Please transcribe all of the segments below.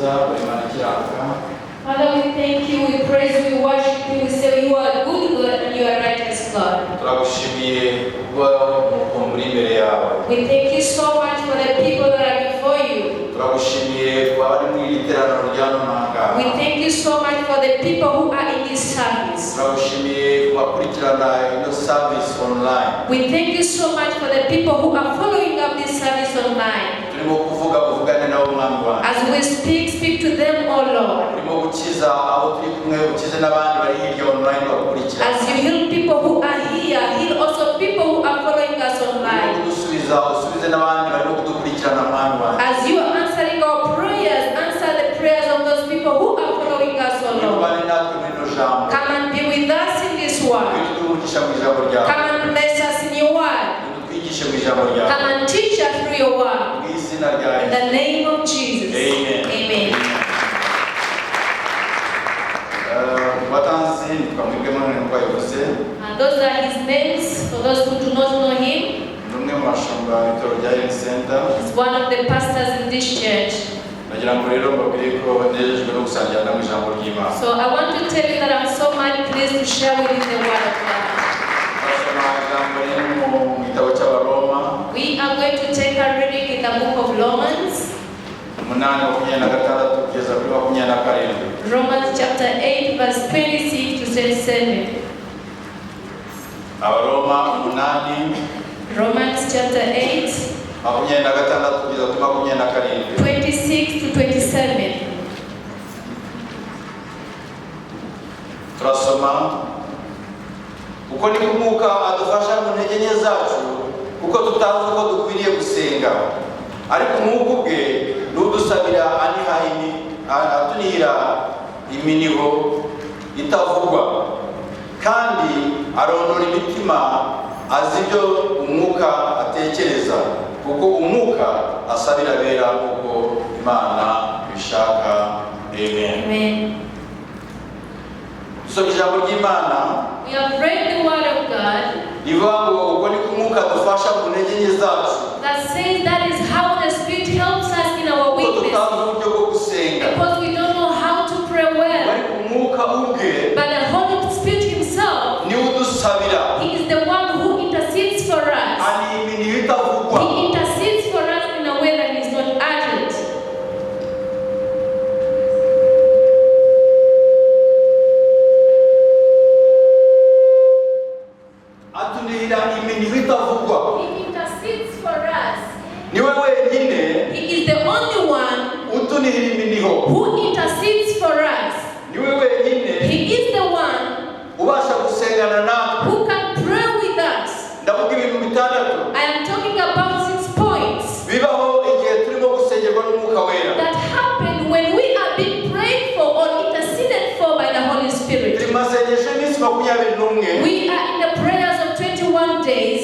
nziza, uri Imana ikiranuka. Father, we thank you, we praise you, we worship you, we say you are good God and you are righteous God. Turagushimiye kuba umukumbi uri imbere yawe. We thank you so much for the people that are before you. Turagushimiye kuba bari mu iri teraniro rya none. We thank you so much for the people who are in this service. Turagushimiye kubakurikirana ino service online. We thank you so much for the people who are following up this service online. Turimo kuvuga, uvugane nabo, Mwami wanjye. As we speak, speak to them, O Lord. Turimo gukiza abo turi kumwe, ukize n'abandi bari hirya online bagukurikira. As you heal people who are here, heal also people who are following us Turimo online. kudusubiza, usubize n'abandi barimo kudukurikirana, Mwami wanjye. As you are answering our prayers, answer the prayers of those people who are following us, O Lord. Ubane natwe muri ino jambo. Come and be with us in this word. Ngwino uduhe umugisha mu ijambo ryawe. Come and bless us in your word. Ngwino utwigishe mu ijambo ryawe. Come and teach us through your word. Mu izina rya In Yesu. the name of Jesus. Amen. Amen. Batanzi, nitwa Mwebwe Emmanuel nk'uko yabivuze. And those are his names. For those who do not know him, Ni umwe mu bashumba b'Itorero rya Healing Center. He's one of the pastors in this church. Ndagira ngo rero mbabwire ko nejejwe no gusangira namwe ijambo ry'Imana. So I want to tell you that I'm so much pleased to share with you the word of God. Turasoma ijambo riri mu gitabo cy'Abaroma. We are going to take a reading in the book of Romans, 8:26 kugeza kuri 27. Romans chapter 8, verse 26 to 27. Abaroma 8, Romans chapter 8, 26 kugeza kuri 27. 26 to 27. Turasoma: "Uko niko Umwuka adufasha mu ntege nke zacu, kuko tutazi uko dukwiriye gusenga, ariko Umwuka ubwe n'udusabira aniha atunihira iminiho itavugwa. Kandi arondora imitima, azi ibyo Umwuka atekereza, kuko Umwuka asabira abera nk'uko Imana ibishaka." Amen. Amen. Dusoma ijambo ry'Imana We have read the word of God rivuga ngo ubwo niko Umwuka adufasha mu ntege nke zacu, that says that is how the Spirit helps us in our kuko weakness. Tutazi uburyo bwo gusenga, Because we don't know how to pray well. Ariko Umwuka ubwe But the Holy Spirit Himself, niwe udusabira. He is the one who intercedes for us. Ani iminiho itavugwa. He intercedes for us in a way that is not uttered. Atunihira iminiho itavugwa. He intercedes for us. Niwe wenyine He is the only one utunihira iminiho. Who intercedes for us. Niwe wenyine He is the one ubasha gusengana natwe. Who can pray with us. Ndavuga ibintu bitandatu I am talking about six points bibaho igihe turimo gusengerwa n'Umwuka Wera. That happen when we are being prayed for or interceded for by the Holy Spirit. Turi mu masengesho y'iminsi 21, We are in the prayers of 21 days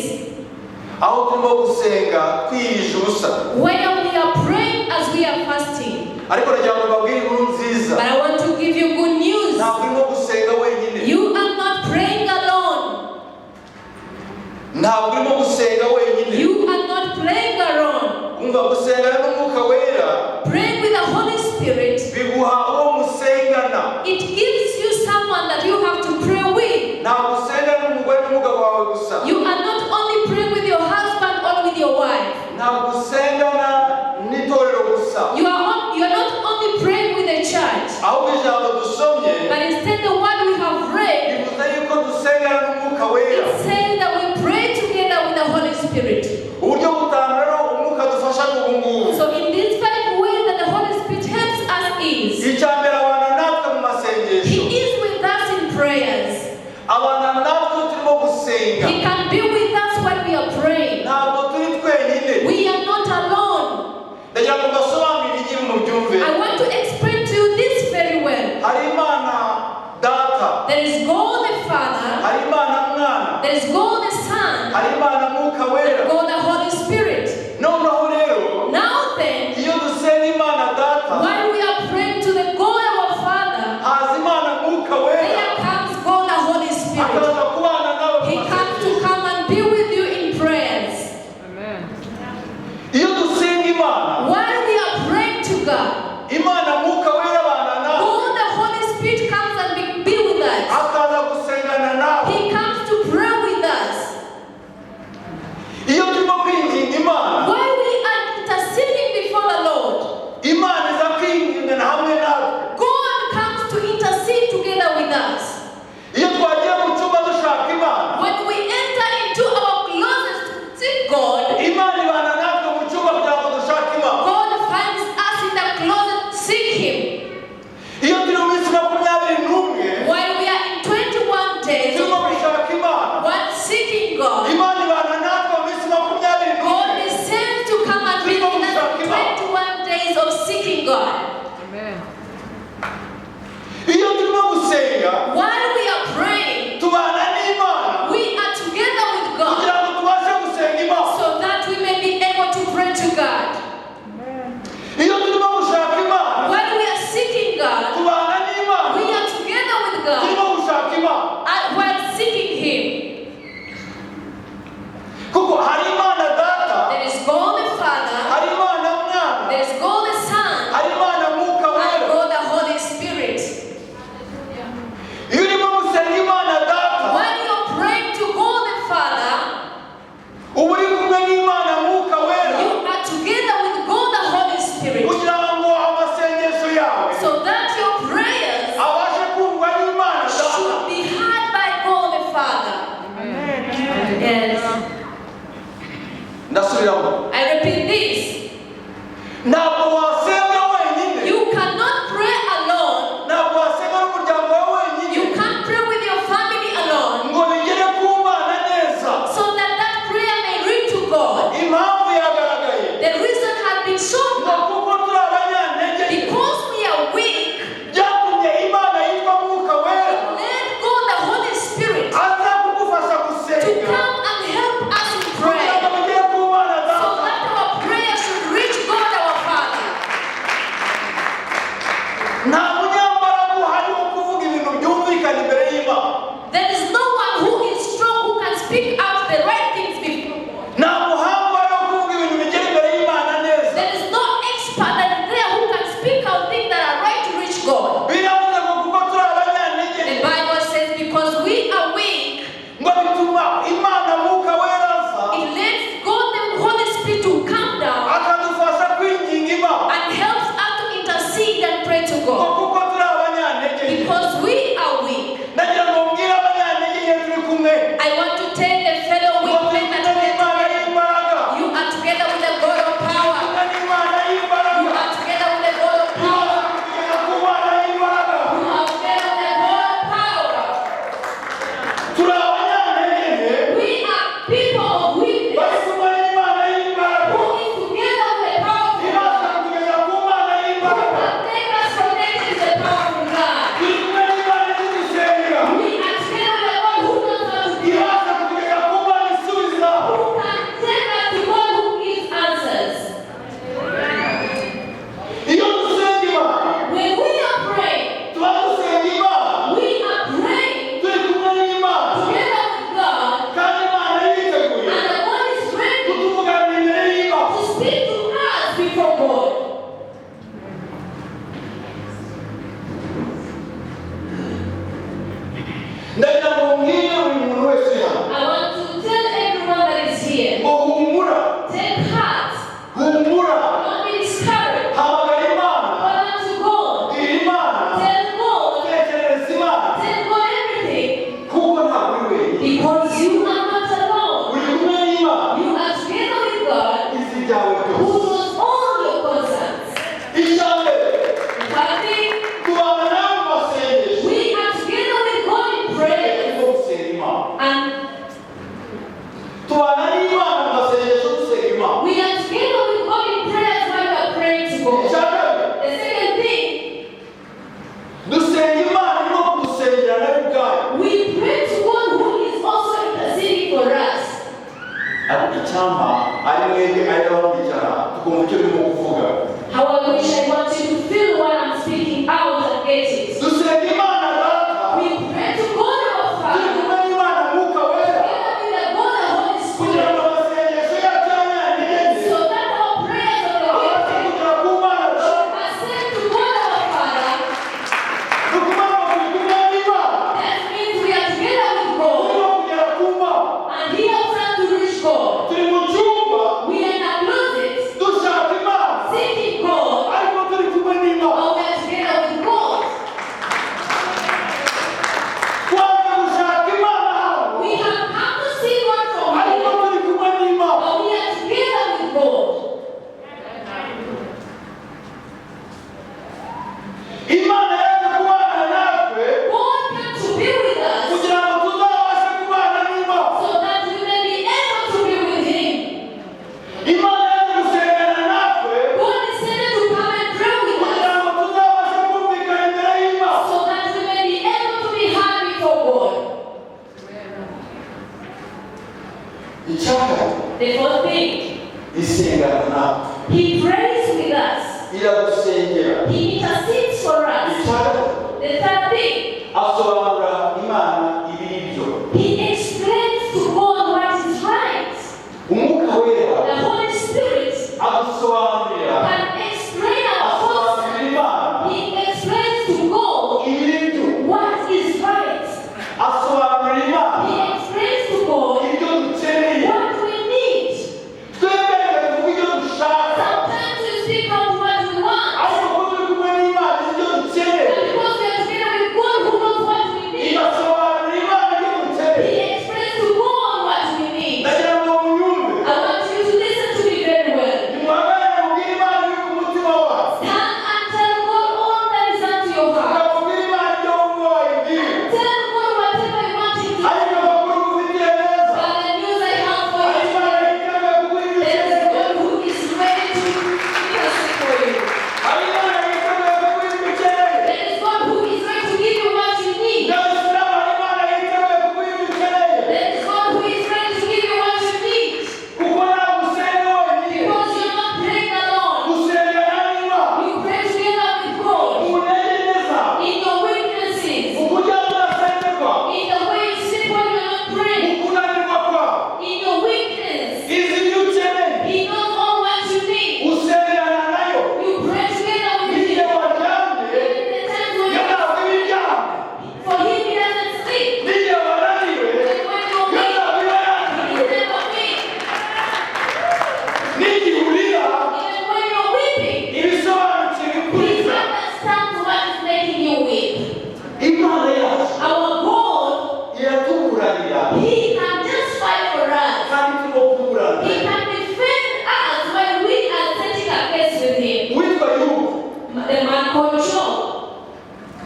aho turimo gusenga twiyirije ubusa. Where we are praying as we are fasting. Ariko ndagira ngo mbabwire inkuru nziza. But I want to give you good news. Ntabwo urimo gusenga wenyine. You are not praying alone. Ntabwo urimo gusenga wenyine. You are not praying alone. Umva, gusengana n'Umwuka Wera Praying with the Holy Spirit, biguha uwo musengana. It gives you someone that you have to pray with. Ntabwo usengana n'umugore n'umugabo wawe gusa. You are not only praying with your husband or with your wife. Ntabwo usengana n'itorero gusa. You are not only praying with the church, Ahubwo ijambo dusomye but instead the word we have read, bivuze yuko dusengana n'Umwuka Wera. It says that we pray together with the Holy Spirit. Uburyo butanu rero Umwuka adufasha ni ubu ngubu. So in these five ways that the Holy Spirit helps us is, Icya mbere, abana natwe mu masengesho. He is with us in prayers. Abana natwe turimo gusenga. He can be with us when we are praying. Ntabwo turi twenyine. We are not alone. Ndagira ngo mbasobanurire igihe mubyumve. I want to explain to you this very well. Hari Imana Data. There is God the Father, Hari Imana Mwana. There is God the Son, Hari Imana Mwuka Wera. God the Holy Spirit. Noneho rero, Now then, iyo dusenga Imana Data, while we are praying to the God our Father, haza Imana Mwuka Wera, there comes God the Holy Spirit. Akaza kubana nawe mu He comes to masengesho. come and be with you in prayers. Iyo dusenga Imana, While we are praying to God, Imana Mwuka Iyo turimo gusenga, While we are praying, tubana n'Imana we are together with God kugira ngo tubashe gusenga Imana. So that we may be able to pray to God. Iyo turimo gushaka Imana, While we are seeking God, tubana n'Imana we are together with God turimo gushaka Imana, and while seeking Him. Kuko hari Imana Data, There is God the Father, hari Imana Mwana, there is God the Son, hari Imana Mwuka and Wera. God the Holy Spirit. Iyo urimo gusenga Imana Data, While you're praying to God the Father, uba uri kumwe n'Imana Mwuka Wera you are together with God the Holy Spirit kugira ngo amasengesho yawe so that your prayers abashe kumvwa n'Imana Data. Should be heard by God the Father. Yes. Ndasubiramo. I repeat this. Ntabwo wasenga wenyine. You cannot pray alone. Ntabwo wasenga n'umuryango wawe wenyine You can't pray with your family alone ngo bigere ku Mana neza. So that that prayer may reach to God. Impamvu yagaragaye The reason has been shown ngo kuko turi abanyantege nke, because we are weak. Byatumye Imana yitwa Mwuka Wera Let God the Holy Spirit aza kugufasha to gusenga come and help us in kugira prayer ngo bigere ku Mana so Data. That our prayer should reach God our Father. Nta munyambaraga uhari wo kuvuga ibintu byumvikana imbere y'Imana. There is no one who is strong who can speak out the right things before God. Nta muhanga uhari wo kuvuga ibintu bigera imbere y'Imana neza. There is no expert that is there who can speak out things that are right to reach God. Biravuze ngo kuko turi abanyantege The nke, Bible says because we are weak, ngo bituma Imana Mwuka Wera aza it lets God the Holy Spirit to come down akadufasha kwinginga Imana and helps us to intercede and pray to ngo God. kuko turi abanyantege nke. Because we are weak. Ndagira ngo mbwire abanyantege nke turi kumwe I want to tell the fellow ngo weak turi men that kumwe we n'Imana are together. y'imbaraga. You are together with the God of power. Kumwe n'Imana y'imbaraga. You are together with the God of power. Kugeza ku Mana y'imbaraga. You are together with the God of power. Turi abanyantege nke We are people of bari weakness kumwe n'Imana y'imbaraga who is together with the powerful ibasha God. kutugeza ku Mana Who y'imbaraga. can take us connected to the powerful God. Turi kumwe n'Imana izi gusenga We are together with the God who knows how to pray. ibasha kutugeza ku Mana isubiza. Who can take us to God who gives answers. Iyo dusenga Imana, When we are praying, tuba dusenga Imana we are praying turi kumwe n'Imana together with God, kandi Imana yiteguye and the God is ready kutuvuganira imbere y'Imana. To speak to us before God. Ndagira ngo mbwire buri muntu wese uri hano I want to tell everyone that is here, ngo humura, take heart, humura, don't be discouraged. hamagara Imana, Call unto God, bwira Imana, tell God, tekerereza Imana, tell God everything, kuko ntabwo uri wenyine. Because you are not alone. Uri kumwe n'Imana You are together with God izi ibyawe who byose. Knows all your concerns. Icya mbere, Third, tubana nawe mu masengesho. we are together with God in prayer Turimo gusenga Imana, and tubana n'Imana mu masengesho dusenga Imana. We are together with God in prayers while we are praying to God. Icya kabiri, The second thing, dusenga Imana irimo kudusengera nayo ubwayo. We pray to God who is also interceding for us. Ariko icyampa ari mwebwe ari n'abakurikirana tukumva icyo birimo kuvuga. How I wish I want you to feel what I'm speaking out and get it. Dusenga Imana Data We pray to God our turi Father, kumwe n'Imana Mwuka Wera together with the God the Holy kugira Spirit, ngo amasengesho yacu y'abanyantege nke so that our prayers of the abashe wicked kugera ku Mana Data. Are sent to God our Father. Ni ukuvuga ngo turi kumwe n'Imana That means we are together with God, turimo kugera ku Mana. And He helps us to reach God. Turi mu cyumba We are in a closet dushaka Imana seeking God, ariko turi kumwe n'Imana. But we are together with God. Twaje gushaka Imana hano We have come to see God from ariko here, turi kumwe n'Imana. But we are together with God. Imana yaje kubana natwe God came to be with us kugira ngo tuzabashe kubana n'Imana. So that we may be able to be with Him. Imana yaje gusengana natwe God decided to come and pray with kugira us ngo tuzabashe Job.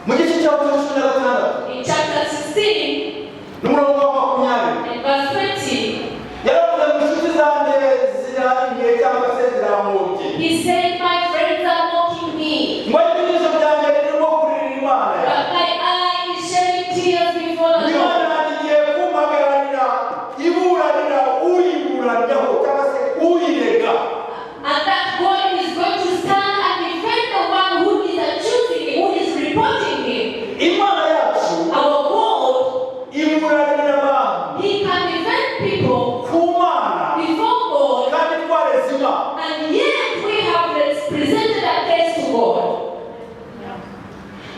Mu gice cyaho cya 16 In chapter 16 n'umurongo wa 20, and verse 20, yaravuze ngo inshuti zanjye ziranyiye cyangwa se zirampobye, he said, "My friends are mocking me, ngo ariko ijisho ryanjye ririmo kuririra Imana but yanjye. my eye is shedding tears before the Lord." Imana yanjye igiye kumpagararira iburanira uyiburaniraho cyangwa se uyirega. And that God is going to stand and defend the one who is accusing him, who is reporting him. Imana yacu Our God, iburanira abantu He can defend people ku Mana before God, kandi twareze Imana. And yet we have presented a case to God.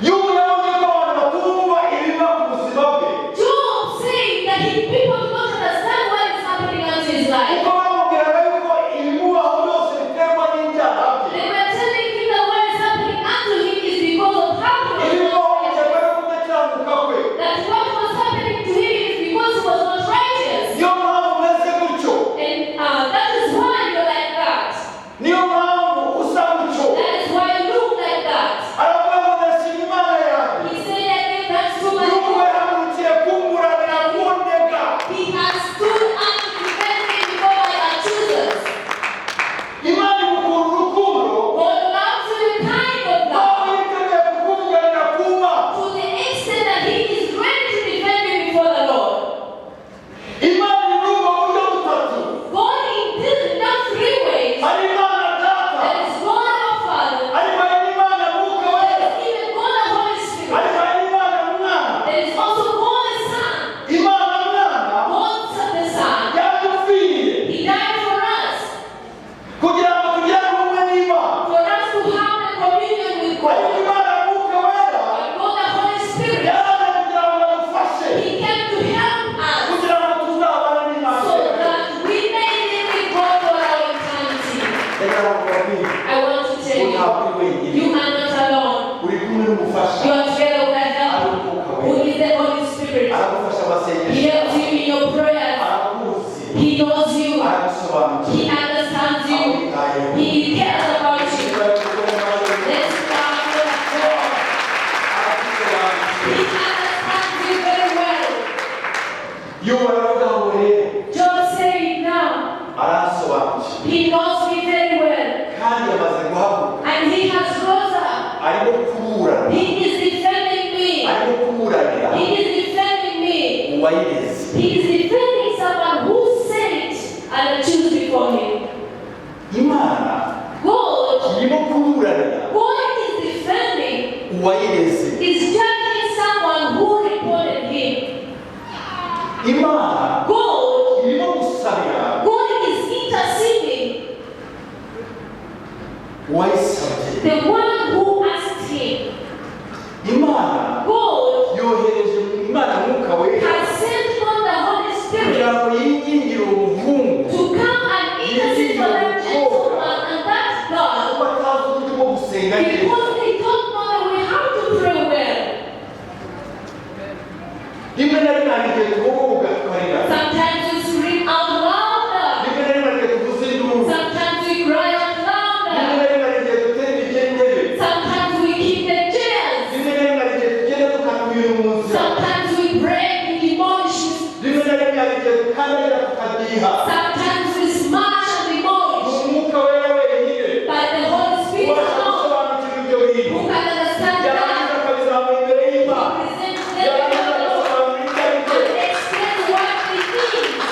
Yobu yabonye ko abantu batumva ibiba ku buzima bwe, Job said that people do not understand what is happening unto his life. Kuko bamubwiraga yuko ibimubaho byose biterwa n'ibyaha bye. They were telling him that what is happening unto him is because of how he was Ibimubaho not biterwa righteous. No kudakiranuka kwe. That what was happening to him is because he was not righteous. Niyo mpamvu umeze gutyo. And that is why you're like that. Niyo mpamvu usa gutyo. That is why you look like that. Aravuga ngo ndashima Imana yanjye He said, "I give thanks to my yuko God. yahagurukiye kumburanira kundega. He has stood up to defend me before my accusers." Imana igukunda urukundo God loves you the kind of love aho yiteguye kukuvuganira ku Mana. To the extent that He is ready to defend you before the Lord. Imana iri muri ubwo buryo butatu. God in this in that three ways. Hari Imana Data, There is God our Father. Ariko hari n'Imana Mwuka There Wera, is even God the Holy Spirit. Ariko hari n'Imana Mwana. There is also God the Son. Imana Mwana God the Son. Yaradupfiriye He died for us. Kugira ngo tugirane ubumwe n'Imana. For us to have the communion with God. Ariko Imana Mwuka Wera But God the Holy Spirit, yaraje kugira ngo adufashe He came to help us kugira ngo tuzabane n'Imana. So that we may live with God for our eternity. Reka nakubwire I want to tell ngo you, ntabwo uri wenyine. You are not alone. Uri kumwe n'umufasha You are together with a ari helper Umwuka who Wera. is the Holy Spirit. Aragufasha He amasengesho. helps you in your prayers. Arakuzi. He knows you. Aragusobanukiwe. He understands you. Akwitayeho. He cares about you. Let's clap for God. He understands you very well. Yobu aravuga ngo rero Job said now, aransobanukiwe He knows me very well. Kandi yamaze guhaguruka. And he has rose up. Arimo kuburana. He is defending me. Arimo kuburanira He is defending me. Uwayireze. He is defending someone who said and accused before him. Imana God, irimo kuburanira God is defending, uwayireze. Is judging someone who reported him. Imana God, irimo gusabira God is interceding uwayisabye. The one who asked him. Imana God yohereje Imana Mwuka Wera has sent on the Holy Spirit kugira ngo yingingire umuhungu to come and intercede for that gentleman and that girl kuko atazi uburyo bwo gusenga neza. Because they don't know the way how to pray well. Rimwe na rimwe hari igihe tubogoboga tukarira. Sometimes we scream out louder. Rimwe na rimwe hari igihe tuvuza induru. Sometimes we cry out Rimwe louder. Na rimwe hari igihe dutera imigeri intebe. Sometimes we kick the chairs. Rimwe na rimwe hari igihe tugenda dukata ibintu mu nzira. Sometimes we break and demolish. Rimwe na rimwe hari igihe dukandagira tukadiha. Sometimes we smash and demolish. Umwuka Wera wenyine But the Holy Spirit ubasha alone, gusobanukirwa ibyo bintu who can understand yarangiza that, akabizamura imbere he y'Imana, presents them yarangiza before the Lord agasobanura ibyo ari byo. And explains what he thinks.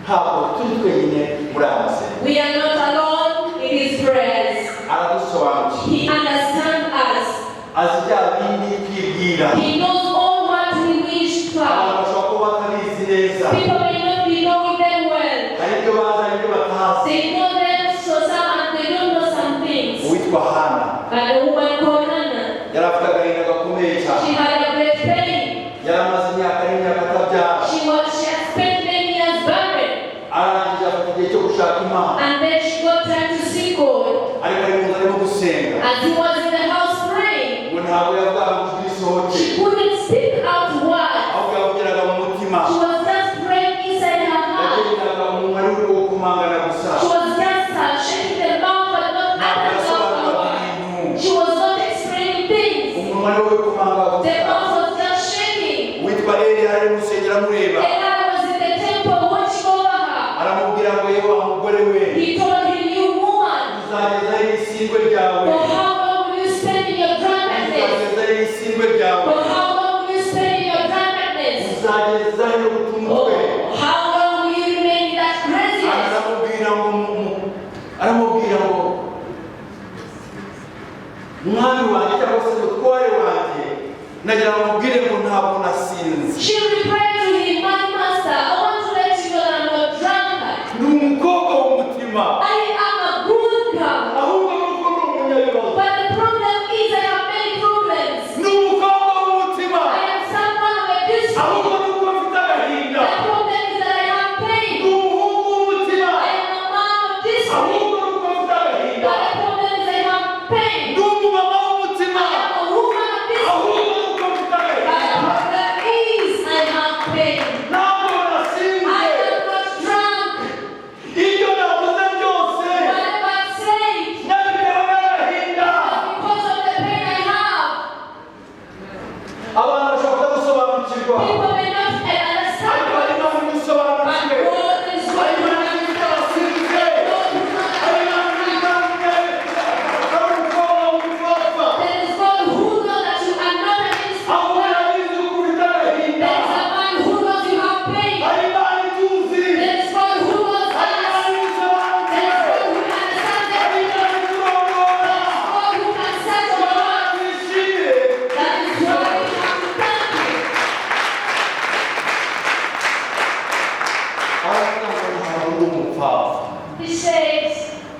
Ntabwo turi twenyine muri aya masengesho. We are not alone in his prayers. Aradusobanukiwe. He understands us. Azi bya bindi twibwira. He knows all what we wish to Abantu have. Bashobora kuba batabizi neza. People may not be knowing them well. Hari ibyo bazi hari ibyo batazi. They know them so some and they don't know some things. Uwitwa Hana But the woman called Hannah, yari afite agahinda gakomeye cyane. She had a great pain. Yari amaze imyaka n'imyaka atabyara. She had spent many years barren. Arangije afata igihe cyo gushaka Imana. And then she got time to seek God. Ariko ari mu nzu arimo gusenga, As he was in the house praying, ngo ntabwo yavugaga ngo ijwi risohoke, she couldn't speak out words. Ahubwo yavugiraga mu mutima. She was just praying inside her heart. Yagendaga mu mwari uri wo kumangana gusa. She was just shaking the mouth but not Ntabwo uttering out a yasobanuraga word. Umunwa ni wowe kumanga The gusa. mouth was just shaking. Uwitwa Eli ari mu rusengero amureba. Eli was in the temple watching over her. Aramubwira ngo yewe wa mugore we, He told him, "You woman, uzagezaho ibisindwe byawe? for how long will you spend in your drunkenness? Uzagezaho ibisindwe byawe? For how long will you spend in your drunkenness? Uzagezaho no guta umutwe?" Oh, how long will you remain in that craziness?" Aramubwira ngo mwami wanjye cyangwa se mutware wanjye, nagira ngo mubwire ngo ntabwo nasinze. She replied to him, "My master, I want to let you know that I'm not drunkard. Ni umukobwa w'umutima. I am a good girl. Ahubwo nuko ndi umunyabibazo. But the problem is I have many problems. Ni umukobwa w'umutima. I am someone of a discipline. Ahubwo nuko mfite agahinda. The problem is that I have Ni pain. umuhungu w'umutima. I am a man of discipline. Ahubwo nuko mfite agahinda. But the problem is I have pain. Ni umumama w'umutima. I am a woman of discipline. Ahubwo nuko mfite But agahinda. the problem is I have pain. Ntabwo I nasinze. am not drunk. Ibyo navuze byose Whatever I said, nabitewe n'agahinda. because of the pain I have. Abantu bashobora kutagusobanukirwa, People may not understand. ariko hari Imana But igusobanukiwe. God is Hari going to Imana itasinze. God who knows. Hari Imana ari umukobwa w'umupfapfa. There is God who knows that you are not an Ahubwo innocent. irabizi ko ufite agahinda. There is a man who knows you have pain. Hari Imana ituzi. There is God who knows Hari us. Imana There is igusobanukiwe. God who understands Hari everything. Imana iturongora. There is God who can search our hearts. Twishimire. That is why we have to thank Him. Aravuga ngo ntabwo ndi umupfapfa. He says,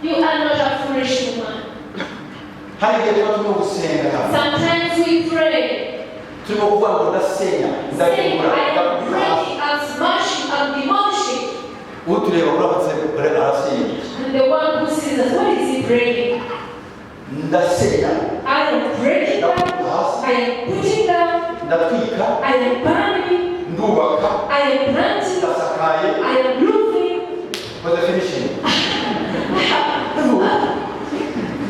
"You are not a foolish woman." Hari igihe tuba turimo gusenga, Sometimes we pray, turimo kuvuga ngo ndasenya, saying, ndarimbura, "I am ndakubita hasi. breaking, I'm smashing, I'm demolishing." Utureba uramutse arasenya. And the one who sees us, what is he breaking? Ndasenya, I am breaking down, I am putting down, ndatwika, I am burning, ndubaka, I am planting, ndasakaye. I am roofing. Koze finishing.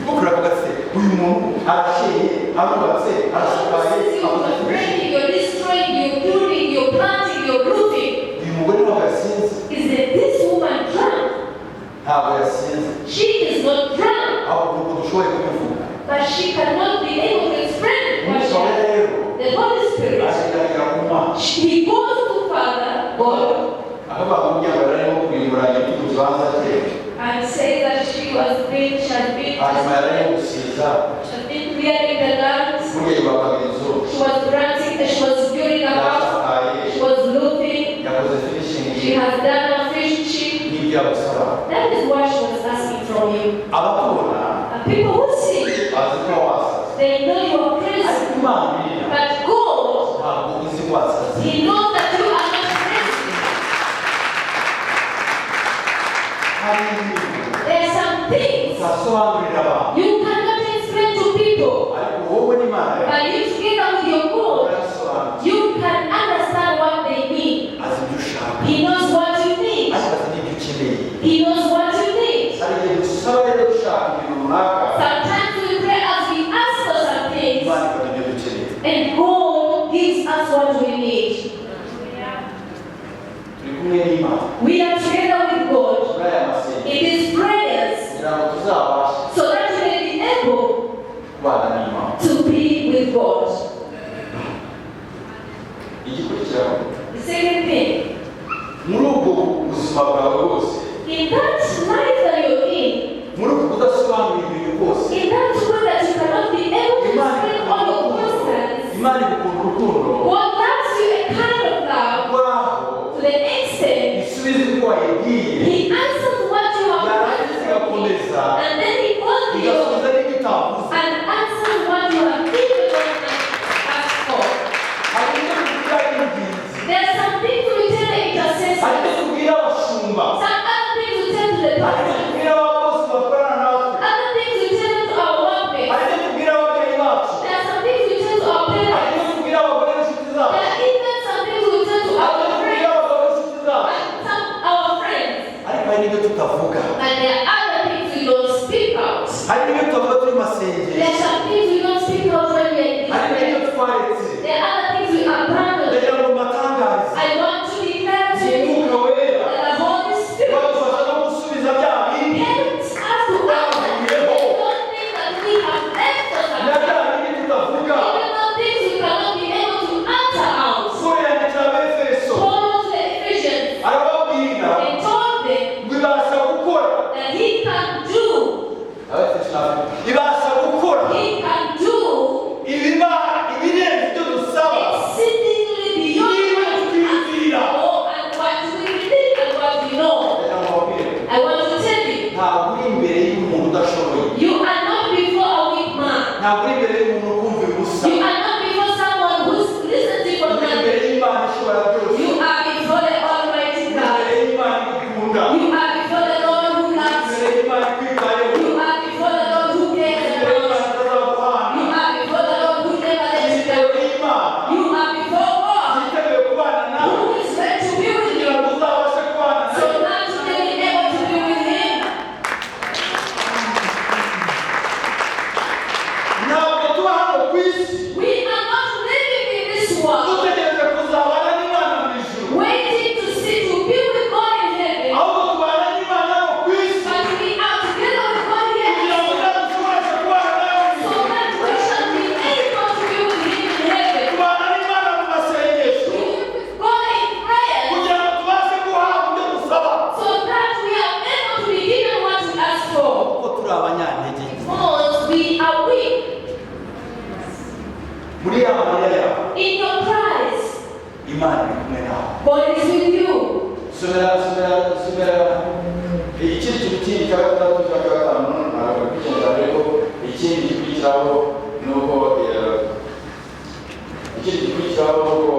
Ukuravuga se uyu muntu arashenye, arubatse, arasakaye, You akoze are finishing. breaking, you're destroying, you're building, you're planting, you're roofing. Uyu mugore ntabwo yasinze. Is that this woman drunk? Ntabwo yasinze. She is not drunk, Ahubwo uko dushoboye kubivuga. But she cannot be able to explain what she Umwuka has. rero The Holy Spirit, agendera ku Mana. he goes to Father, God, Akavuga ngo kugira ngo yararimo kurimbura igiti ku kibanza cye, and says that she has been, hanyuma yararimo gusiza, she has been clearing the land. Burya yubakaga inzu. She was planting, she was building a house, Yasakaye, she was roofing, yakoze finishing. She has done a finishing. N'ibyo yagusaba. That is what she was asking from you. Abakubona And people who see you, bazi ko wasaze, they know you are crazy. Ariko Imana But God, ntabwo uzi ko wasaze. He knows that you are not crazy. Hari ibintu There are some things utasobanurira abantu, you cannot explain to people. Ariko wowe n'Imana yawe But you together with your God, urabisobanura. you can understand what they mean. Azi ibyo ushaka, He knows what you need. Ariko azi n'ibyo ukeneye. He knows what you need. Hari igihe dusaba rero dushaka ibintu runaka, Sometimes we pray as we ask for some things, Imana ikaduha ibyo dukeneye. And God gives us what we need. Turi kumwe n'Imana We are together with God muri aya masengesho in these prayers kugira ngo tuzabashe so that we may be able kubana n'Imana. To be with God. Igikurikiraho, The second thing, muri ubwo buzima bwawe bwose, in that life that you're in, muri uku kudasobanura ibintu bwose, in that way that you cannot be able to Imana explain all your concerns, Imana igukunda urukundo God loves you a kind of love rwaho to the extent isubiza ibyo wayibwiye, He answers what you have yarangiza asked from Him, igakomeza and then He goes beyond igasubiza n'ibyo utavuze. And answers what you have even not asked for. Hari ibyo tubwira ingenzi, There are some things we tell the hari ibyo intercessors, tubwira abashumba, some other things we tell to the hari ibyo pastor, tubwira abakozi bakorana natwe, other things we tell to our workmates. Hari ibyo tubwira ababyeyi bacu, There are some things we tell to our hari parents. ibyo tubwira abagore n'inshuti zacu, There are even some things we tell to hari our ibyo tubwira friends abagabo n'inshuti zacu, and some our friends. Ariko hari n'ibyo tutavuga. But there are other things we don't speak out. Hari n'ibyo tutavuga turi mu masengesho. Ntabwo uri imbere y'umuntu ukumvira ubusa. You are not before someone who's listening for Uri imbere nothing. y'Imana ishobora byose. You are before the Almighty Uri God. imbere y'Imana igukunda. You are before the Lord who Uri loves imbere you. y'Imana ikwitayeho. You are before the Lord who Uri cares imbere about y'Imana you. itazaguhana. You are before the Lord who never Uri lets you imbere down. y'Imana You are before God yiteguye kubana nawe who is ready to be with kugira you, ngo uzabashe kubana so nawe. that you may be able to be with Him. Ntabwo tuba hano ku isi We are not living in this world dutegereje kuzabana n'Imana mu ijuru, waiting to see to be with God in heaven, ahubwo tubana n'Imana hano ku isi but we are together with God here kugira ngo uzadushobore kubana nawe mu so ijuru. that we shall be able to be with Him in heaven. Tubana n'Imana mu masengesho We live with God in prayer kugira ngo tubashe guhabwa ibyo dusaba, so that we are able to be given what we ask for. kuko turi abanyantege nke. Because we are weak. Muri ya marira yawe, In your cries, Imana iri kumwe nawe. God is with you. Somera, somera, somera ikindi kintu kindi cya gatandatu, cya gatanu. Ntabwo kugenda, ariko ikindi gikurikiraho ni uko ikindi gikurikiraho ni uko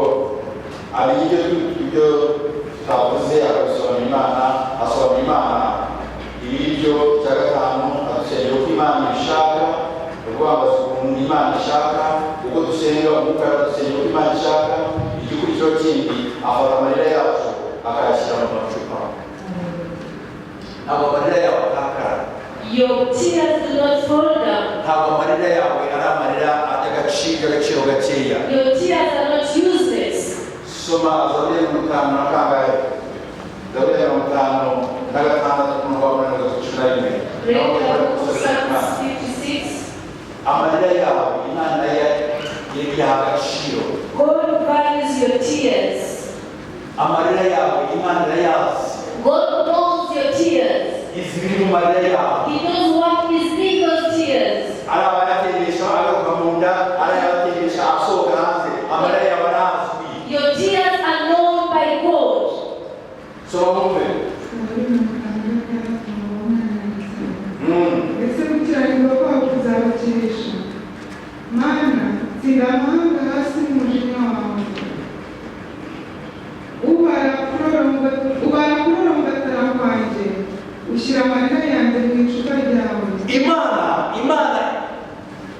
amenya ibyo tutavuze, akabisobanura Imana, asobanura Imana ibiryo. Cya gatanu, adusengera uko Imana ibishaka. Ni ukuvuga ngo azi ukuntu Imana ishaka uko dusenga. Umwuka dusengera uko Imana ishaka. Igikurikiraho kindi, afata amarira yacu akayashyira mu macupa. Ntabwo amarira yawe atakara. Your tears do not fall down. Ntabwo amarira yawe ari amarira y'agaciro gakeya. Your tears are not useless. Soma Zaburi ya 50 na kangahe? Zaburi ya 56, umurongo wa 8 kugeza 11. Read the book of Psalms 56. Amarira yawe Imana yaha agaciro. God values your tears. Amarira yawe Imana irayazi. God knows your tears. Izi biri mu marira yawe. He knows what is in those tears. Ari abayatembesha agaruka mu nda, ari ayabatembesha asohoka hanze, amarira yawe arazwi. Your tears are known by God. Soma wumve. Zaburi 56, umurongo wa 8. Mm. Ese gukiranirwa kwabo kuzabakirisha? Mana, tsinda amahanga hasi n'umujinya wawe. Ubara kurorongotara kwanjye, ushyira amarira yanjye mu icupa ryawe. Imana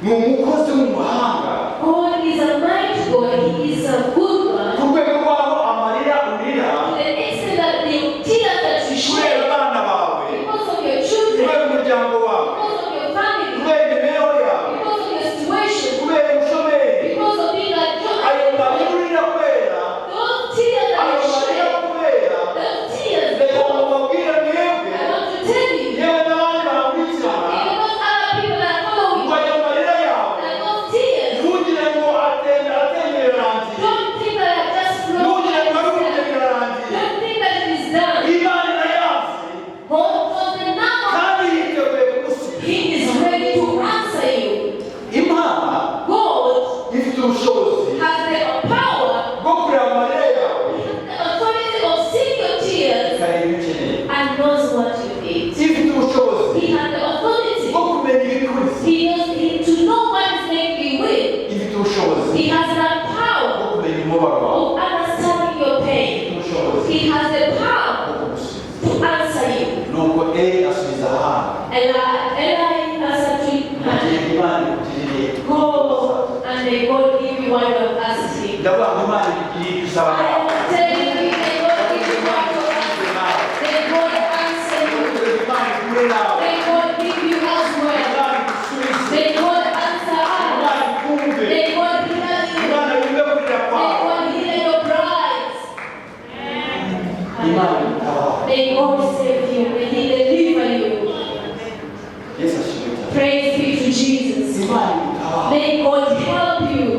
ni umukozi w'umuhanga God is a mighty God. He is a good ku one. rwego rw'aho amarira urira To the extent that the tears that you kubera shed abana bawe, because of your children, kubera umuryango wawe, because of your family, kubera imibereho yawe, because of your situation, kubera ubushomeri, because of being a ayo job. marira urira kubera, Those tears that ayo you marira shed, kubera, those tears, reka ngo mbabwire mwebwe, I want to tell you, yewe n'abandi bankurikirana, even those other people that are following ngo ayo marira yawe, that those tears, ntugire ngo atenda atembera birarangiye. don't think that I just flowed. Ntugire ngo arumye birarangiye. Don't think that it is done. Imana irayazi God knows the number. kandi yiteguye kugusubiza. He is ready to answer you. Imana God ifite ubushobozi has the power, bwo kureba amarira yawe, the authority of seeing your tears ikareba ibyo ukeneye. and knows what you need. Ifite ubushobozi He has the authority. bwo kumenya ibikuriza. He knows he, to know what is making you weak. Ifite ubushobozi He has that bwo power kumenya umubabaro wawe. of understanding your pain. Ifite ubushobozi He has the power bwo kugusubiza. to answer you. Nuko Eli asubiza Hana, Eli, Eli answered to Hannah, agiye Imana ikugirire. "Go and may God give you what you have asked him." Ndavuga ngo Imana ikugirire ibyo usaba I nawe. am telling you, may God give you what you have asked. Nawe. May God answer you. Imana ikure nawe. May God give you as well. Imana igusubize. May God answer us. Imana ikumve. May God heal you. Imana yumve kurira May kwawe. God heal your cries. Imana igutabare. May God save you. May He deliver you. Yesu ashimwe cyane. Praise be to Jesus. Imana igutabare. May God help you.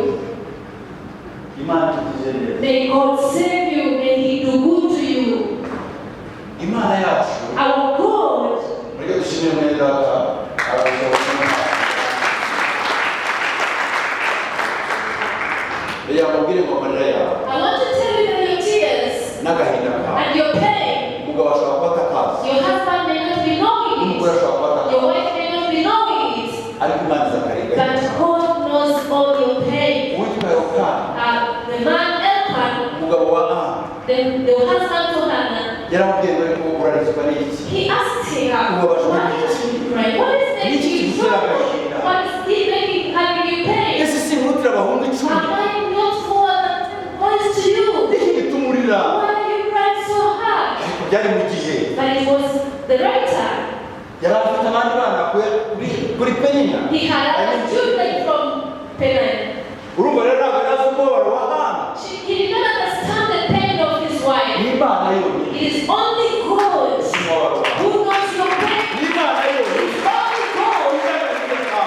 Imana itugirire neza. May God save you. May He do good to you. Imana yacu, Our God, mureke dushimire mwene data arabishobora. Reka mubwire ngo amarira yawe I want to tell you that your tears n'agahinda kawe, and your pain, umugabo ashobora kuba atakazi, your husband may not be knowing n'umugore it, ashobora kuba your atakazi, wife may not be knowing it, ariko Imana iza akarengane. But God knows all your pain. Uwitwa Elukana, The man Elkanah, umugabo wa Ana, the husband to Hannah, yaramubwiye ngo ariko urarizwa n'iki? he asked her, Ubabajwe "Why n'iki? are you crying? What is making N'iki you kigutera trouble? agahinda? What is he making having you pain? Ese sinkutira abahungu 10? Am I not more than 10 boys to you? Niki gituma urira? Why are you crying so hard?" Ariko byari mu gihe But it was the right time. yari afite abandi bana kuri Penina. He had other children from Penina. Urumva rero ntabwo yari azi umubabaro wa Hana. He did not understand the pain of his wife. Ni Imana yonyine It is only God izi umubabaro wa Hana. who knows your pain. Ni Imana It yonyine is only God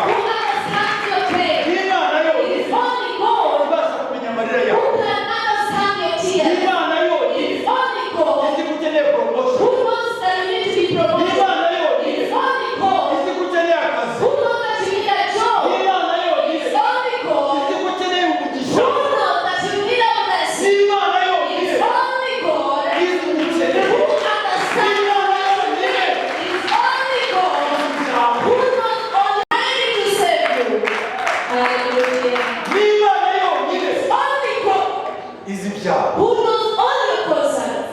who understands your pain. Ni Imana It yonyine is only God ibasha kumenya amarira who yawe. can understand your Ni tears. Imana It yonyine is only God izi ko ukeneye promotion. who knows that you need to be Ni promoted. Imana It yonyine is only God izi ko ukeneye akazi. who knows that you need a job. Ni Imana It yonyine is only God izi ko ukeneye umugisha. who knows that you need a Ni blessing. Imana It yonyine is only God izi ukeneye. who Ni understands. Imana yonyine It is only God who knows all ready to save you. Hallelujah. Ni Imana yonyine Only God izi ibyawe. who knows all your concerns.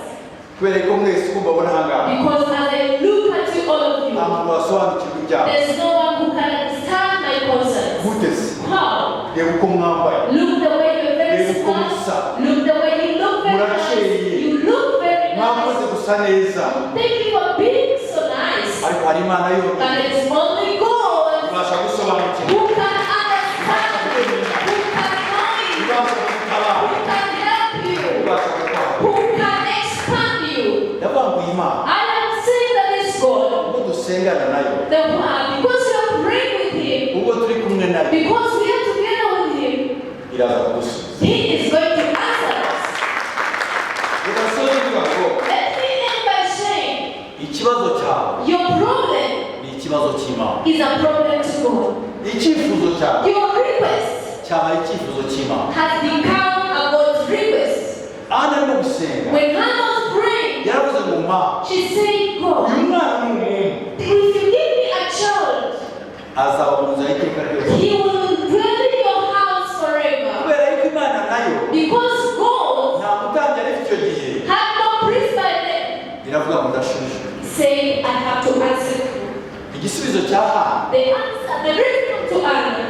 Kubera ko mwese uko mbabona aha ngaha, Because as I look at you, all of nta you, muntu wasobanukirwa ibyawe. there's no one who can understand my concerns. Gute se? How? Reba uko mwambaye. Look the way you're very Reba uko smart. musa. Look the way you look very nice. Murakeye. You look very Mwakoze nice. gusa neza. Thank you for being so nice. Ariko hari Imana yonyine But it's only God ibasha gusobanukirwa, who can understand you, who can know you, ibasha gutabara, who can help you, ibasha gutwara. who can expand you. Yavanguye Imana I am saying that it's God, ubwo dusengana nayo, the one, because we are praying with Him, ubwo turi kumwe nayo, because we are together with Him, iraza kudusubiza. He is going to answer us. Reka nsoze mvuga ngo Let me end by saying, ikibazo cyawe your problem ni ikibazo cy'Imana. is a problem to God. Icyifuzo cyawe Your request cyabaye icyifuzo cy'Imana. has become a God's request. Ana arimo gusenga When Hannah was praying, yaravuze ngo ma, she said, God, uyu mwana ni umuhungu if you give me a child, azaba mu nzu y'iteka ryose. he will dwell in your house forever. Kubera yuko Imana nayo Because God nta mutambyi yari ifite icyo gihe, had no priest by then, iravuga ngo ndashubije. saying, I have to answer you. Igisubizo cya Hana The answer, the response to Anna,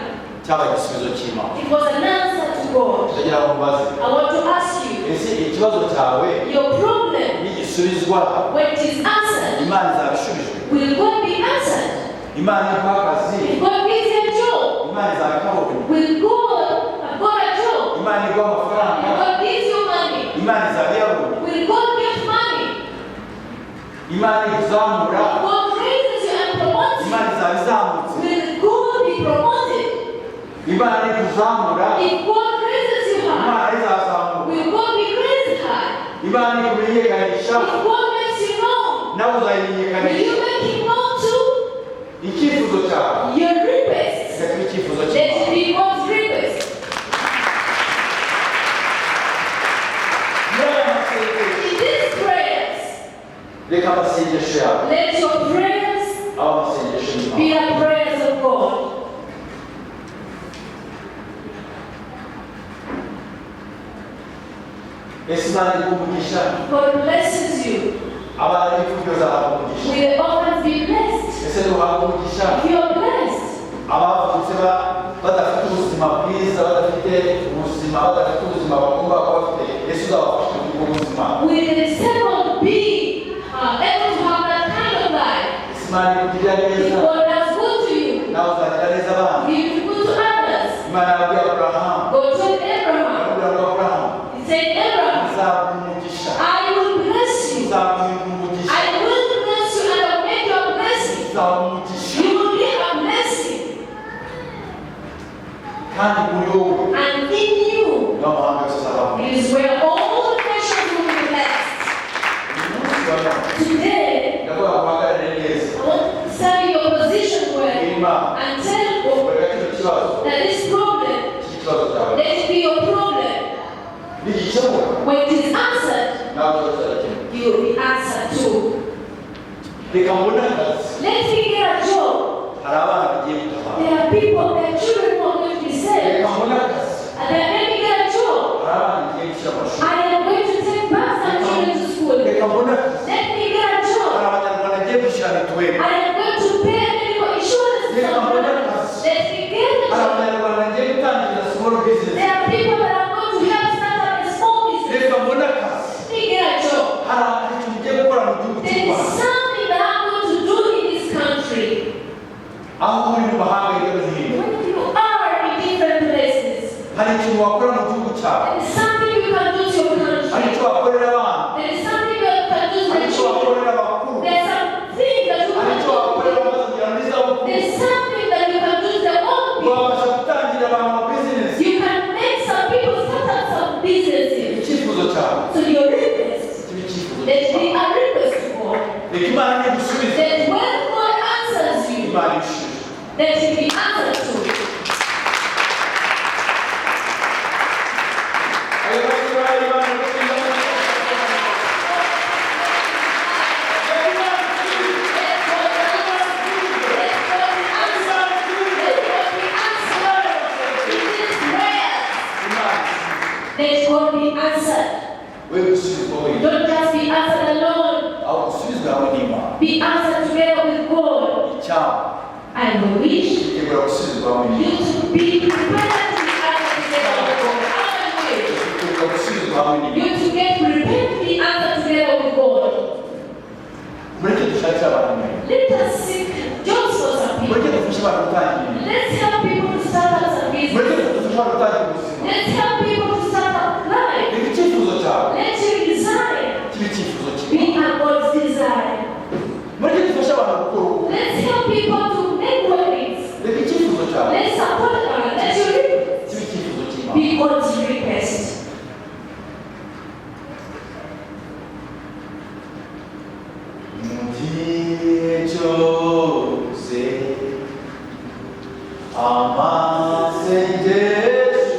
cyabaye igisubizo cy'Imana. it was an answer to God. Ndagira ngo mbaze, I want to ask you, ese ikibazo cyawe your problem, nigisubizwa when it is answered, Imana izaba ishubijwe? will God be answered? Imana iguha akazi, If God gives you a job, Imana izaba ikabonye. will God have got a job? Imana iguha If amafaranga, God gives you money, Imana izaba iyabonye. will God give money? Imana ikuzamura, If God raises you and promotes you, Imana izaba izamutse. will God be promoted? Imana ikuzamura, If God raises you high, Imana izazamuka. will God be raised high? Imana ikumenyekanisha, If God makes you known, nawe will uzayimenyekanisha. you make him known too? Icyifuzo cyawe Your request, reka kibe icyifuzo let cy'Imana. it be God's request. Muri aya masengesho, In these prayers, reka amasengesho yawe let your prayers abe amasengesho y'Imana. be the prayers of God. Ese Imana iguha umugisha, God blesses you. abana b'imfubyi bazahabwa umugisha. Will the orphans be blessed? Ese ntuhabwa umugisha, If you are blessed, abavutse badafite ubuzima bwiza, badafite ubuzima, badafite ubuzima bagomba kuba bafite, ese uzabafasha kugira ubwo buzima? will the disabled be able to have that kind of life? Ese Imana ikugirira If neza, God does good to you, nawe uzagira neza abandi. He will good to others. Imana yabwiye Aburahamu, God told Abraham, aramubwira ngo Aburahamu, He said, Abraham, nzaguha umugisha, I will bless you. nzaguha umugisha, I will bless you and I will make you a blessing. nzaguha umugisha, You will be a blessing. kandi muri wowe And in you n'amahanga yose azahabwa umugisha. is where all the nations will be blessed. Uyu munsi wa none, Today, ndavuga ngo uhagarare neza. I want to tell you your position well Imana, and tell God reka kino kibazo that this problem, iki kibazo cyawe let it be your problem. nigikemuka, When it is answered, nawe uzakemuka. you will be answered too. Reka mbone akazi, Let me get a job. hari abana bagiye gutabara. There are people that are children who are going to be saved. Reka mbone akazi. And then let me get a job. Hari abana ngiye gushyira mu mashuri. I am going to take back some children to school. Reka mbone akazi. Let me get a Hari job. abanyarwanda ngiye gushyira mituweli. I am going to pay medical insurance to Reka some mbone people. akazi. Let me get a Hari job. abanyarwanda ngiye gutangira small business. There are people that are going to help start up a small business. Reka mbone akazi. Let me get a job. Hari ikintu ngiye gukora mu gihugu cy'u There is Rwanda. something that I'm going to do in this country. Aho uri mu mahanga hirya no hino. When you are in different places, Hari ikintu wakora mu gihugu cyawe. there is something you can do to your Hari country. icyo wakorera abana. There is something you can do to Hari the icyo children. wakorera abakuru. There's something that you Hari can icyo do. wakorera abamaze kugera muri za bukuru. There's something that you can do to the old people. Wabasha gutangira abantu ama business. You can make some people start up some businesses. Icyifuzo cyawe So your request, kibe icyifuzo let be cyawe. a request to God. Reka Imana nigusubize. That when God answers you, Imana ibisubize. that it be answered to. Ayo mahirwe y'Imana igusubize. Reka Imana igusubize. Let God answer. Let God answer. Let God be answered. In these prayers, Imana igusubize. let God be answered. We gusubizwa wenyine. Don't just be answered alone. Aho gusubizwa hamwe n'Imana. Be answered together with God. Icyampa I wish witegura gusubizwa hamwe you n'Imana. to be prepared to be answered together with God. I wish Witegura gusubizwa hamwe n'Imana. you to get prepared to be answered together with God. Mureke dushakire abantu imirimo. Let us seek jobs for some Mureke people. dufashe abantu gutangira imirimo. Let's help people to start up some Mureke business. dufashe abantu gutangira ubuzima. Let's help people to start up life. Reka icyifuzo cyawe Let your desire kibe icyifuzo be cy'Imana. a God's desire. Mureke dufashe abantu gukora ubukwe. Let's help people to make weddings. Reka icyifuzo cyawe Let's support them. Let your request kibe icyifuzo cy'Imana. be God's request. Mu gihe cyose amasengesho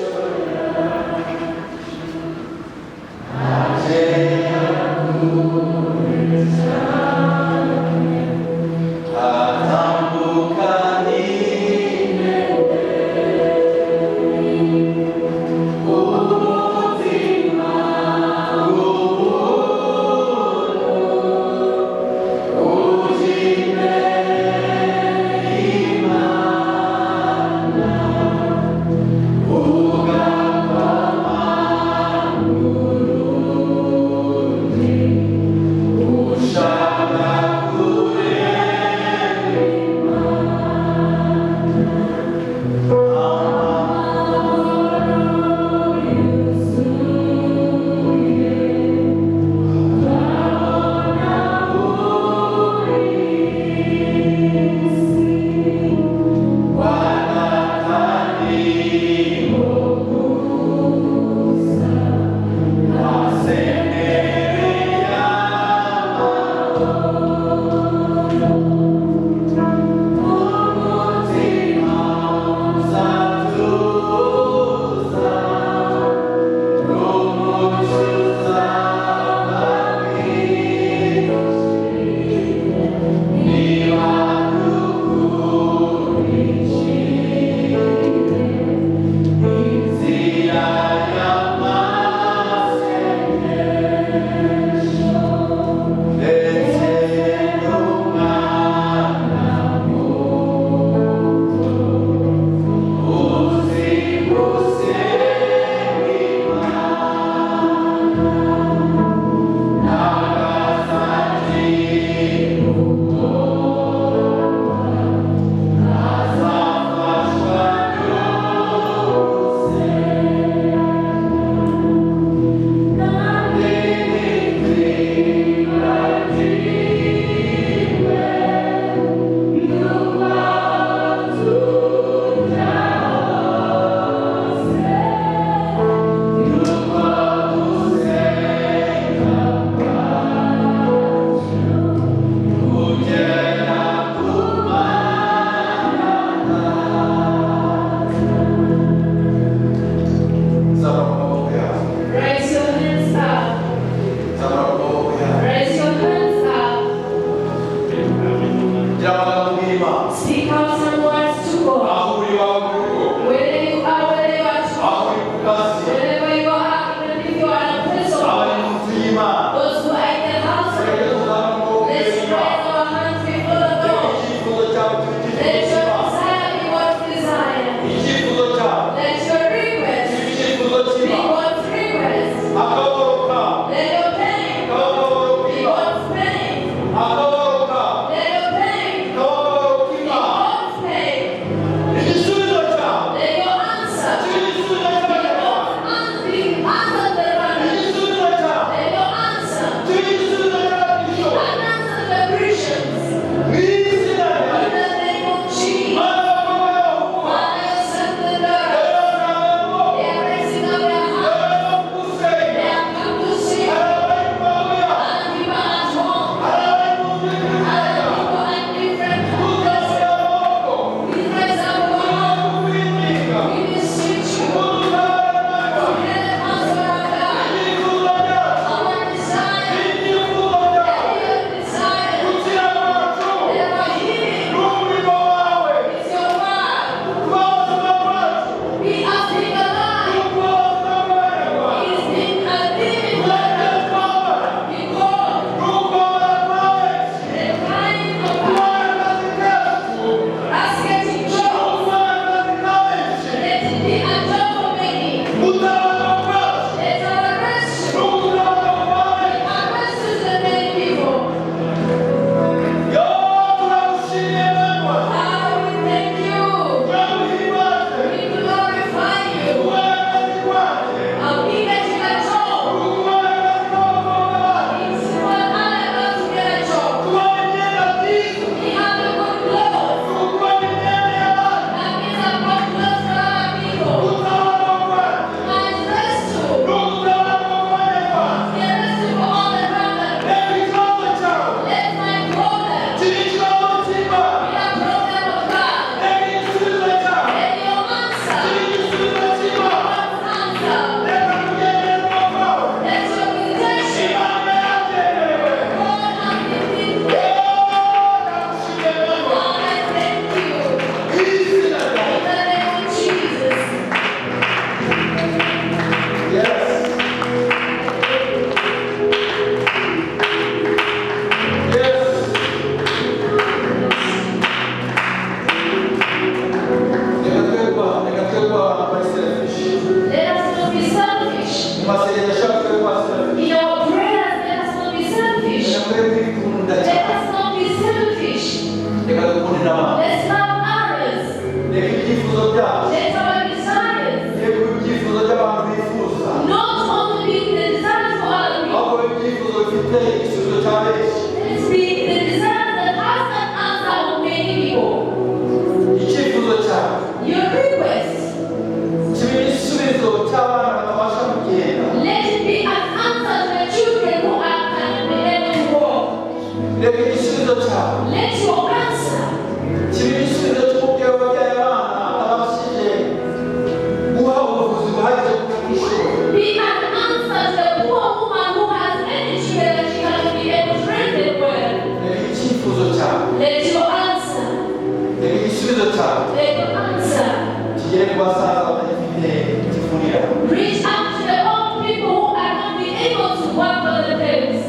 Ugere ku basaza batagifite ikivunira. Reach out to the old people who are not being able to work for themselves.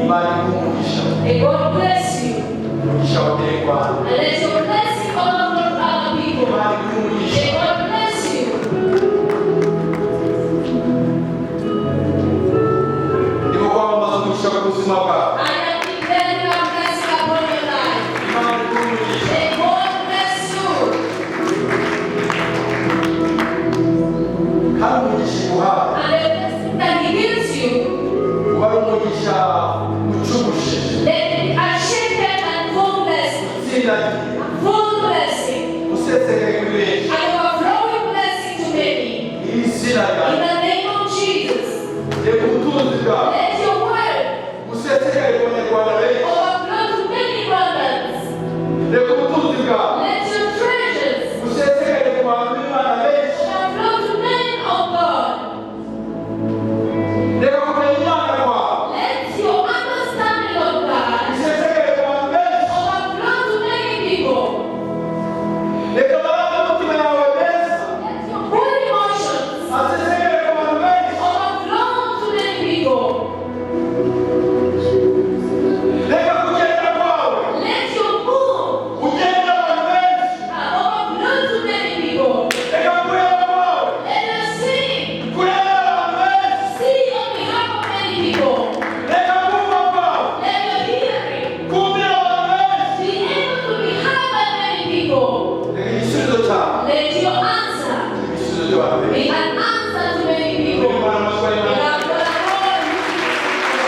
Imana iguhe umugisha. May God bless you. Umugisha wagere ku bantu. And let your blessing overflow to other people. Imana iguhe umugisha. May God bless you. Ndimo kwamamaza umugisha ku buzima bwawe. I am declaring a blessing upon your life. Imana iguhe umugisha. May God bless you. Kandi umugisha iguhaye And the blessing that He gives you, uba ari umugisha ucugushe, let it be unshaken and full blessing. utsindagiye, Full blessing. usesekaye kuri benshi. And overflowing blessing to many. Mu izina In rya the name of Jesus, reka ubutunzi bwawe let your word busesekaye ku banyarwanda benshi. overflow to many brothers. Reka ubutunzi bwawe Let your treasures busesekaye ku bantu b'Imana benshi. overflow to men of God. Reka kumenya Imana kwawe Let your understanding of God bisesekaye ku bantu benshi. overflow to many people. Reka amarangamutima yawe meza Let your good emotions asesekaye ku bantu benshi. overflow to many people. Reka kugenda kwawe Let your move ugende abantu benshi. overflow to many people. Reka kureba kwawe Let us see, kureba abantu benshi. see on behalf of many people. Reka kumva kwawe Let your hearing kumvira abantu benshi. be able to be heard by many people. Reka igisubizo cyawe Let your answer igisubizo cy'abantu be benshi. an answer to many people. Imana amashyi In y'Imana. our Lord,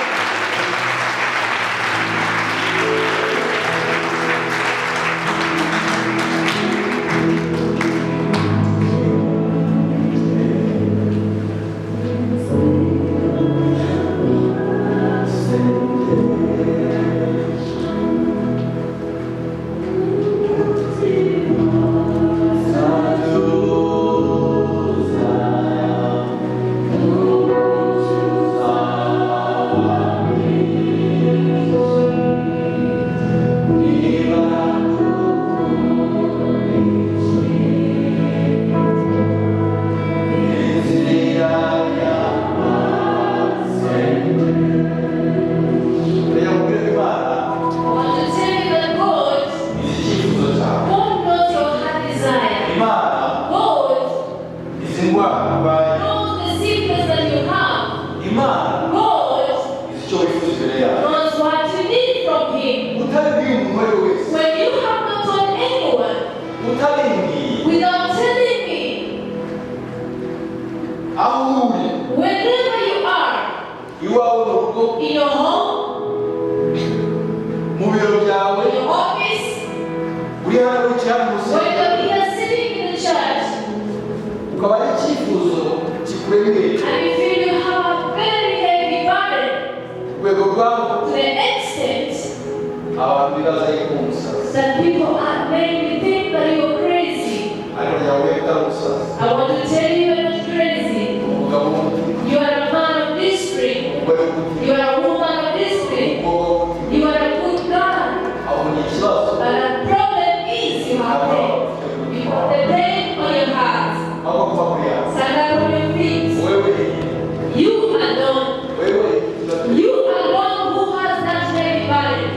Reka mubwire ko Imana I want to tell you that God, izi icyifuzo cyawe. God knows your heart desire. Imana God izi indwara urwaye. knows the sickness that you have. Imana God izi icyo wifuza imbere yawe. knows what you need from Him. Utabibwiye umuntu uwo ari we wese, When you have not told anyone, utabimbwiye, without telling me, aho uri, wherever you are, iwawe mu rugo, in your home, mu biro byawe, in your office, uri hano wicaye hano mu rusengero, when you're here sitting in the church, ukaba ari icyifuzo kikuremereye and you feel you have a very heavy burden urwego rwawe, to the extent abantu bibaza yuko uri umusazi. that people are maybe think that you're crazy. Ariko nagira ngo utari umusazi. I want to tell you you're not crazy. Umugabo w'umutima, You are a man of discipline. umugore w'umutima, You are a woman of discipline. umukobwa w'umutima, You are a good girl. abona ikibazo But the problem is you have pain. You have the pain on your heart. aho kuva kuri yawe. Stand up on your feet. Wowe wenyine, You alone. wowe wenyine, You alone who has that heavy burden.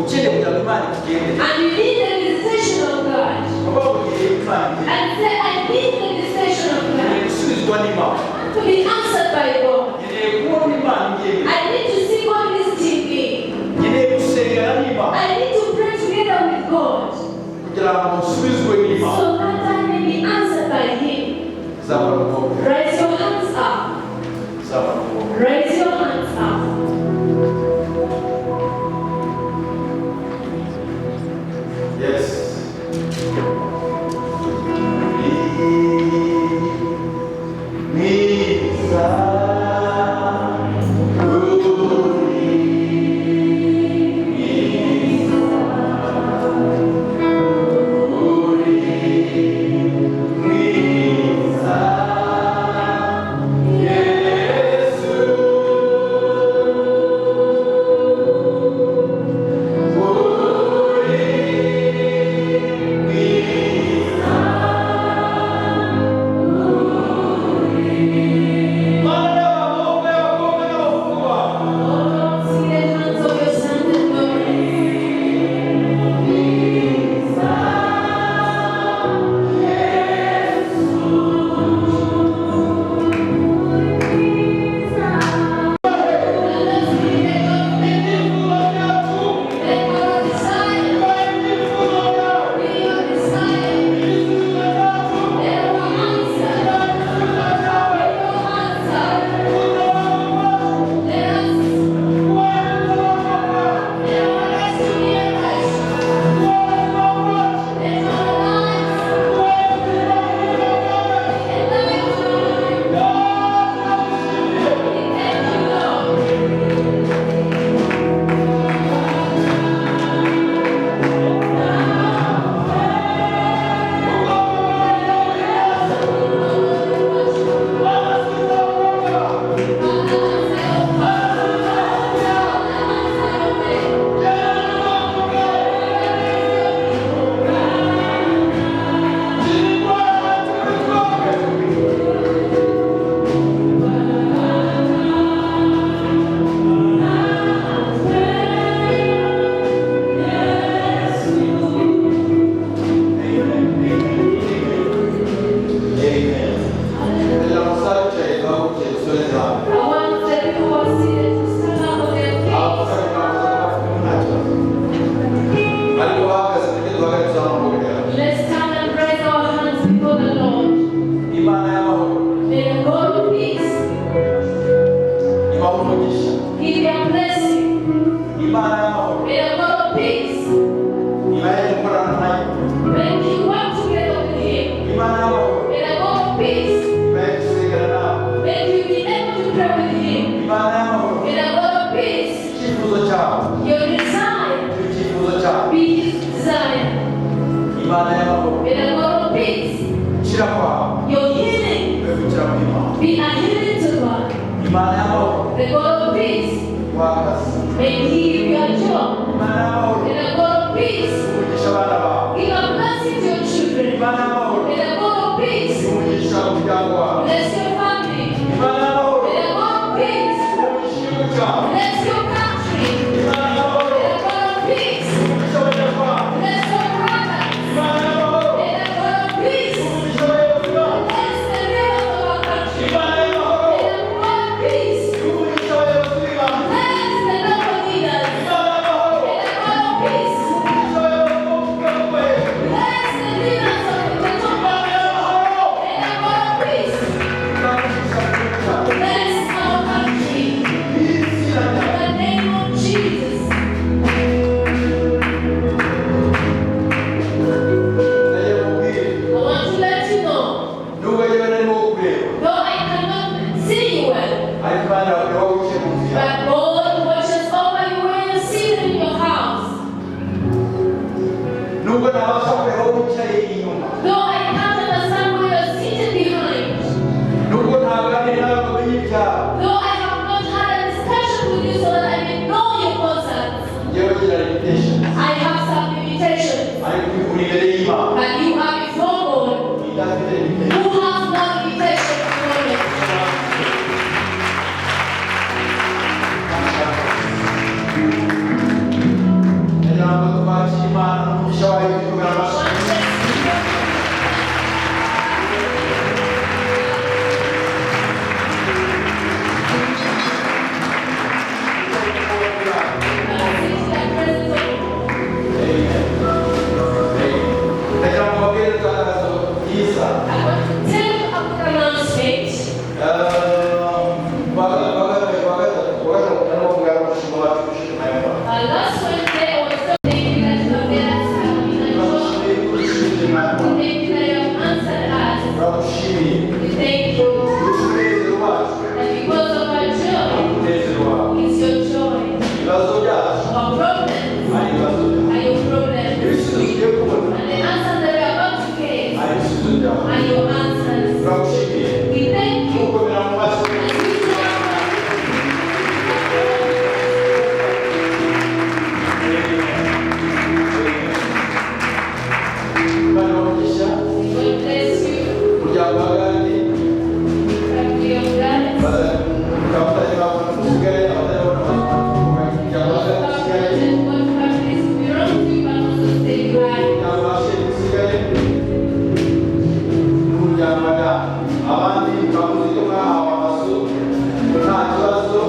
ukeneye kugira ngo Imana ikugendere. And you need the visitation of God. Uba ugiye Imana igendere. And say, I need the visitation of Nkeneye God. gusubizwa n'Imana. To be answered by God. Nkeneye kubona Imana ingendera. I need to see God visiting me. Nkeneye gusengana n'Imana I need to pray together with God. kugira ngo nsubizwe n'Imana. So that I may be answered by Him. Zamura ukuboko. Raise your hands up. Zamura ukuboko. Raise your hands up. Yes. Mwiza uri mwiza uri mwiza. Imana y'amahoro. May the God of peace, Gukira kwawe your healing, ube gukira kw'Imana. be a healing to God. Imana y'amahoro The God of peace wakazi. may give you a job. Imana y'amahoro May the God of peace umugisha abana bawe. give a blessing to your children. Imana y'amahoro May the God of peace umugisha umuryango wawe. bless your family. Imana y'amahoro May the God of peace umugisha igihugu cyawe. bless your country. Imana y'amahoro May the God of peace umugisha abanyarwanda. bless your brothers. Imana y'amahoro May the God of peace umugisha abayobozi bawe. bless the leaders of our country. Imana y'amahoro May the God of peace umugisha abayobozi b'Imana. bless the local leaders. Imana y'amahoro May the God of peace umugisha abayobozi bo ku rwego rwo hejuru. bless the leaders of the top. Imana y'amahoro May the God of peace izamugisha igihugu cyawe. bless our country. Izina In rya the name of Jesus. Ndagiye mubwire I want to let you know, nubwo njyewe narimo kukureba though I cannot see you well, ariko Imana irakureba wowe wicaye mu nzu yawe. but God watches over you when you're seated in your house. Nubwo ntabasha kureba wowe wicaye inyuma, Though I can't understand where you're seated behind, nubwo ntaganira nawe ngo umenye ibyawe, though I have not had a discussion with you so that I may know your concerns, njyewe ngira limitation, I have some limitations. ariko uri imbere y'Imana But you are before God, idafite limitation. who has no limitation of knowledge. Ndagira ngo twakire Imana n'umugisha wayo tuyikomere amashyi. Ndagira ngo mbabwire itangazo ryiza. I want to tell you a good announcement. Last Wednesday, I was so thankful that you have made us happy and joy. We thank you that you have answered us. We thank you that because of our joy, it's your joy. Our problems are your problems. And the answers that we are about to get are your answers. We thank you. As we talk God bless you. Family of God. God families belong to you, but also stay behind. Abandi bavuze ko mwahawe amazu nta kibazo.